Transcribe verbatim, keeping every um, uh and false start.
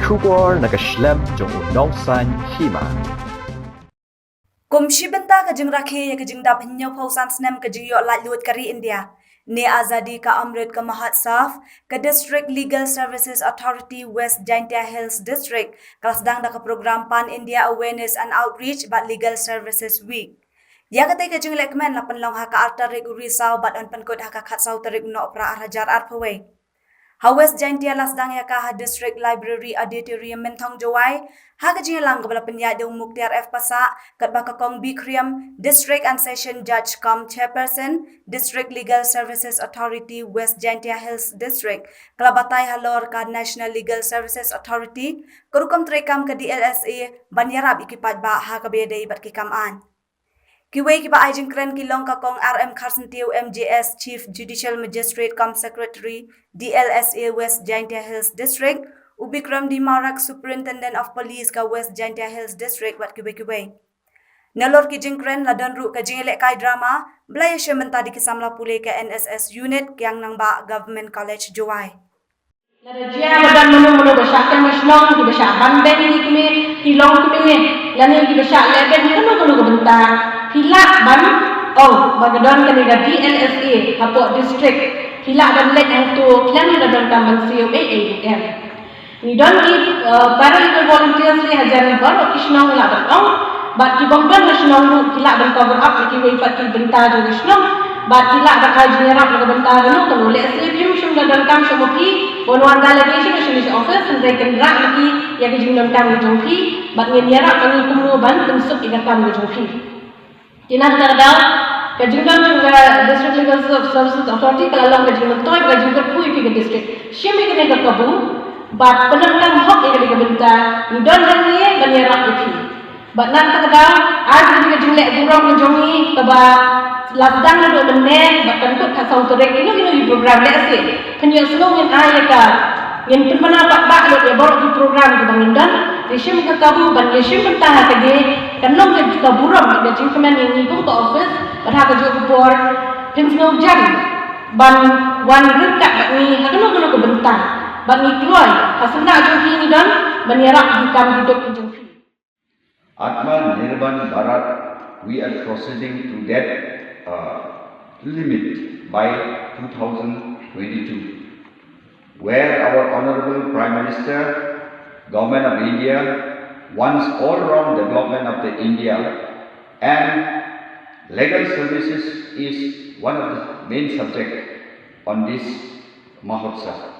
Khubor na ka shlem jong u nongsan hima. Kum shi bynta ka jingrakhe ïa ka jingdap hynñiewphew san snem ka jingïoh laitluid ka ri India, ne Azadi Ka Amrit Ka Mahotsav, ka District Legal Services Authority West Jaintia Hills District ka la sdang da ka program Pan India Awareness and Outreach bad Legal Services Week. Ïa katei ka jinglehkmen la pynlong ha ka ar tarik u Risaw bad yn pynkut ha ka khatsaw tarik u Nohprah ar hajar arphew wei. Ha West Jaintia la sdang ïa ka ha District Library Auditorium Mynthong Jowai, ha ka jingïalang kaba la pynïaid da u Muktiar F Passah, katba ka Kong B Khriam, District and Session Judge cum Chairperson, District Legal Services Authority West Jaintia Hills District, ka la batai halor ka National Legal Services Authority, ka rukom treikam ka D L S A, ban ïarap ïa ki paidbah ha kaba ïadei bad ki kam aiñ. Kiwei kiba ai jingkren ki long ka Kong R M Kharsyntiew M J S, Chief Judicial Magistrate cum Secretary, D L S A West Jaintia Hills District, u Bikram D Marak, Superintendent of Police ka West Jaintia Hills District, bad kiwei kiwei. Nalor ki jingkren la don ruh ka jingïalehkai drama, ba la ïashim bynta da ki samla pule ka N S S Unit, Kiang Nangbah Government College, Jowai. Lada jia ba don mano mano ba shah kynmaw shnong, kiba shah ban beiñ ïa ki kmie, ki longkmie, lane kiba shah leh beiñ kano kano ka bynta, phi lah ban ong ba ka don kane ka D L S A hapoh district, phi lah ban leit hangto khlem da donkam ban siew ei ei ruh em. Ngi don ki, eh, paralegal volunteers lei hajan baroh ki shnong, lah ban ong, bad ki bym don ha shnong ruh ki lah ban cover up ïa kiwei pat ki bynta jong ka shnong, bad ki lah ban ai jingïarap na ka bynta kano kano. Lehse phim shym la donkam shuh ma phi ban wan da lade sha ka sha office, hynrei kynrad ma ki ïa ka jingdonkam ka jong phi, bad ngin ïarap ma ngi kumno ban pynsuk ïa ka kam ka jong phi. Te na kata ka daw, ka jingdon jong ka District Legal Services Authority ka la long ka jingmyntoi bad ka jingkyrkhu ïa phi ka district. Shim ïa kane ka kabu bad pyndonkam hok ïa kane ka bynta, ngi don hangne ban ïarap ïa phi. Bad na kata ka daw, ai ïa ka jingleh burom ka jong ngi kaba la sdang naduh mynne bad kan kut khatsaw tarik, kino kino ki program, lehse phin ïohsngew ngin ai ïa ka, ngin pynbna paidbah lut ïa baroh ki program kiba ngin don. Te shim ka kabu ban ïashim bynta ha kane, kan long ka burom, ka jingkmen ïa ngi kum ka office, bad ha kajuh ka por phin sngewjan ban wan ryngkat bad ngi ha kano kano ka bynta. Bad ngi kloi, ha seng jong phi ngi don ban ïarap ïa ki kam ki duk ki jong phi. Atmanirbhar Bharat, we are proceeding to that, uh, limit by two thousand twenty-two, where our Honorable Prime Minister, Government of India, wants all-round development of the India, and legal services is one of the main subject on this Mahotsav.